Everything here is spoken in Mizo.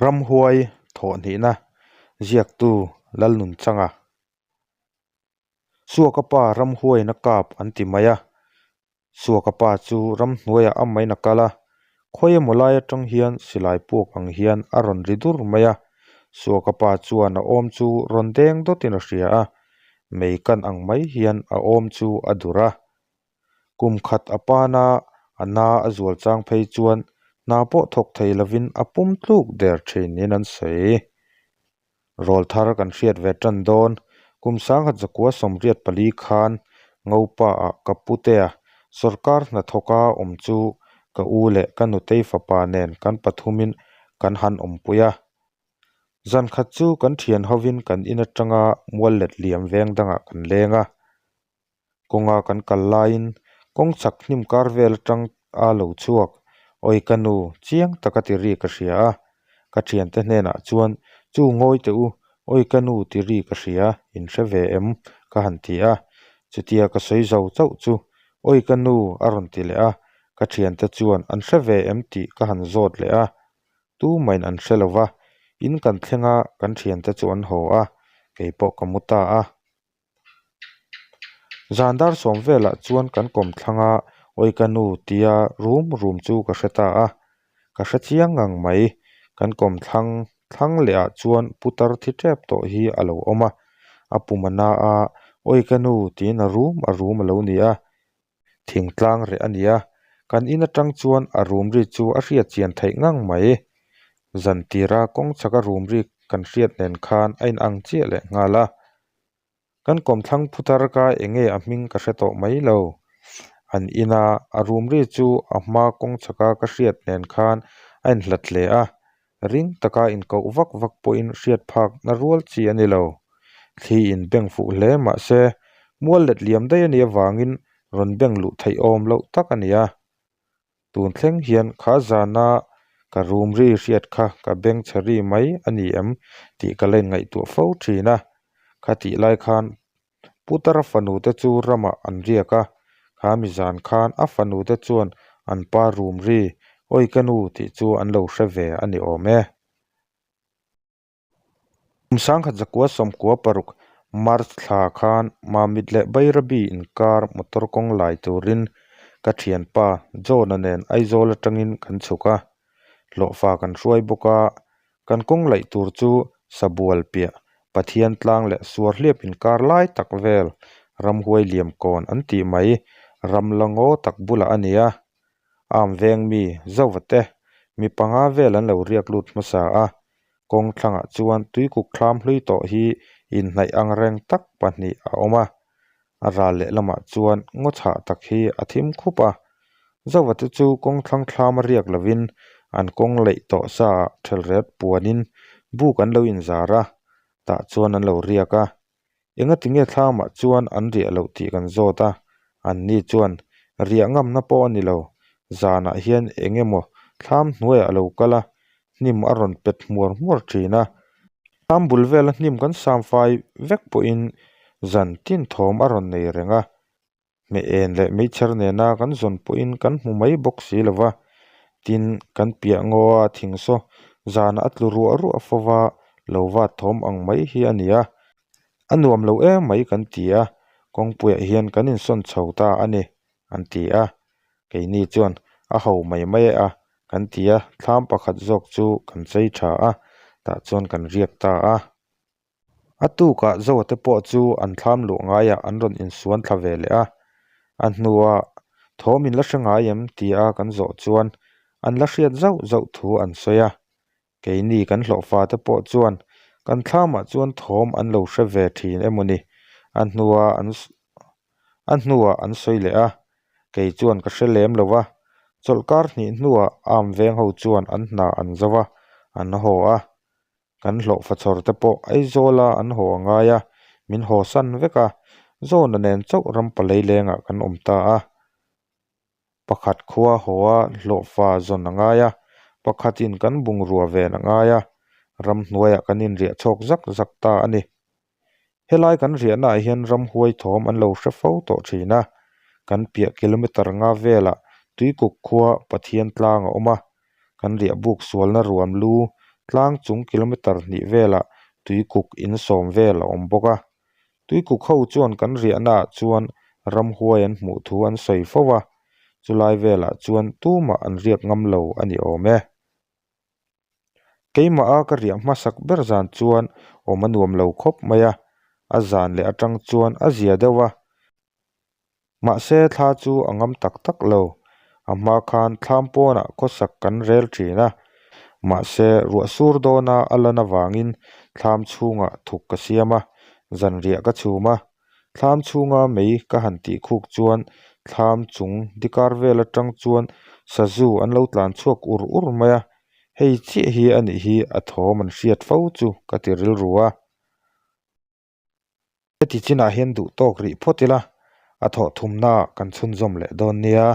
Ramhuai thawhhnihna ziaktu Lalnunchanga. Suaka pa ramhuaiin a kap an ti mai a. Suaka pa chu ramhnuaiah a main a kal a, khawi emaw lai atang hian silai puak ang hian a rawn ri dur mai a. Suaka pa chuan a awm chu rawn deng dawtin a hria a, mei kan ang mai hian a awm chu a dur a. Kum khat a pana a na a zual chang phei chuan hna pawh thawk thei lovin a pum tluk der thin niin an sawi. Rawl thar kan hriat ve tan dawn. Kum sangkhat zakua 84 khan Ngopa ah ka putea sawrkar hnathawka awm chu ka u leh ka nutei fapa nen kan pathumin kan han awmpui a. Zan khat chu kan thian hovin kan in atanga mual let liam veng dangah kan leng a. Kawnga kan kal laiin kawng chak hnim kar vel atang a lo chhuak, Awi ka nu, chiang taka ti ri ka hria a. Ka thiante hnenah chuan, Chu ngawi teh u, awi ka nu ti ri ka hria, in hre ve em? ka han ti a. Chutia ka sawi zo chauh chu, Awi ka nu a rawn ti leh a. Ka thiante chuan an hre ve em tih ka han zawt leh a. Tumahin an hre lo va, in kan thleng a, kan thiante chu an haw a, keipawh ka mu ta a. Zan dar sawm velah chuan kan kawm thlang a, Awi ka nu tia rum rum chu ka hre ta a, ka hre chiang ngang mai. Kan kawm thlang thlang leh ah chuan putar thi tep tawh hi a lo awm a, a pum a na a, Awi ka nu tiin a rum a rum a lo ni a, thingtlang reh a ni a, kan in atang chuan a rum ri chu a hriat chian theih ngang mai. Zan tira kawng chhaka rum ri kan hriat nen khan a inang chiah leh nghal a. Kan kawmthlang phutar ka enge a hming ka hre tawh mai lo. An ina a rum ri chu a hma kawng chhaka ka hriat nen khan a inhlat hle a, ring taka inkoh vak vak pawhin hriat phak na rual chi a ni lo. Thli in beng fuh hle mahse mual let liam daih a nih avangin rawn beng luh theih awm loh tak a ni a. Tun thleng hian kha zana ka rum ri hriat kha ka beng chhe ri mai a ni em tih ka la inngaihtuah fo thin a. Khatih lai khan Putara fanu te chu ramah an riak a, kha mi zan khan a fanu te chuan an pa rum ri, Awi ka nu tih chu an lo hre ve a ni awm e. Kum 1996 March thla khan Mamit leh Bairabi inkar motor kawng lai turin ka thianpa John-a nen Aizawl atangin kan chhuk a, hlawhfa kan hruai bawk a, kan kawng laih tur chu Sabual piah Pathian tlang leh Suarhliap inkar lai tak vel ramhuai liam kawn an tih mai ram la ngaw tak bulah a ni a. Am veng mi Zova te mi panga vel an lo riak lut hmasa a, kawng thlangah chuan tuikuk thlam hlui tawh hi inhnaih ang reng tak pahnih a awm a, a ral lehlamah chuan ngaw chhah tak hi a thim khup a. Zova te chu kawng thlang thlam a riak lovin an kawng leih tawh sa ah thelret puanin buk an lo inzar a, tah chuan an lo riak a. Engatinge thlamah chuan an riah loh tih kan zawt a, anni chuan riah ngamna pawh a ni lo, zanah hian eng emaw thlam hnuaiah a lo kal a, hnim a rawn pet hmuar hmuar thin a. Thlam bul vela hnim kan samfai vek pawhin zan tin thawm a rawn nei reng a, Hmeh en leh meichher nena kan zawn pawhin kan hmu mai bawk si lo va, tin kan piah ngaw a thing saw zanah a tlu ruah ruah fo va, lo vat thawm ang mai hi a ni a, a nuam lo em mai kan ti a, kawngpuiah hian kan insawn chho ta a ni an ti a, keini chuan a ho mai mai a kan ti a, thlam pakhat zawk chu kan chei tha a, tah chuan kan riak ta a. A tukah Zote pawh chu an thlam luh ngaiah an rawn insuan thla ve leh a, a hnuah thawm in la hre ngai em tia kan zawh chuan an la hriat zauh zauh thu an sawi a. Keini kan hlawhfa te pawh chuan kan thlamah chuan thawm an lo hre ve thin emaw ni, a hnuah an a hnuah an sawi leh a, kei chuan ka hre lem lo va, chawlhkar hnih hnuah arm veng ho chuan an hna an zo va, an haw a. Kan hlawhfa chhawr te pawh Aizawla an haw a ngai a, min haw san vek a, Zawna nen chauh ram palei lengah kan awm ta a. Pakhat khua haw a hlawhfa zawn a ngai a, pakhatin kan bungrua ven a ngai a, ramhnuaiah kan inriah chhawk zak zak ta a ni. Helai kan riahnaah hian ramhuai thawm an lo hre fo tawh thin a, kan piah kilometre nga velah Tuikuk khua Pathian tlang a awm a, kan riah buk sualna ruam lu Tlang chung kilometre hnih velah tuikuk in sawm vel a awm bawk a. Tuikuk ho chuan kan riahnaah chuan ramhuai an hmuh thu an sawi fo a, chulai velah chuan tumah an riak ngam lo a ni awm e. Keimah a ka riah hmasak ber zan chuan awm a nuam lo khawp mai a, a zan leh atang chuan a zia deuh a. Mahse thla chu a ngam tak tak lo. A hma khan thlam pawnah khawsak kan rel thin a. Mahse ruah sur dawna a lan avangin thlam chhungah thuk ka siam a, zanriah ka chhum a. Thlam chhunga mei ka han tih khuk chuan thlam chung dikar vel atang chuan sazu an lo tlan chhuak ur ur mai a, hei chiah hi a nih hi a thawm an hriat fo chu ka ti rilru a. Heti chinah hian duh tawk rih phawt ila, a thawh thumnaah kan chhunzawm leh dawn nia.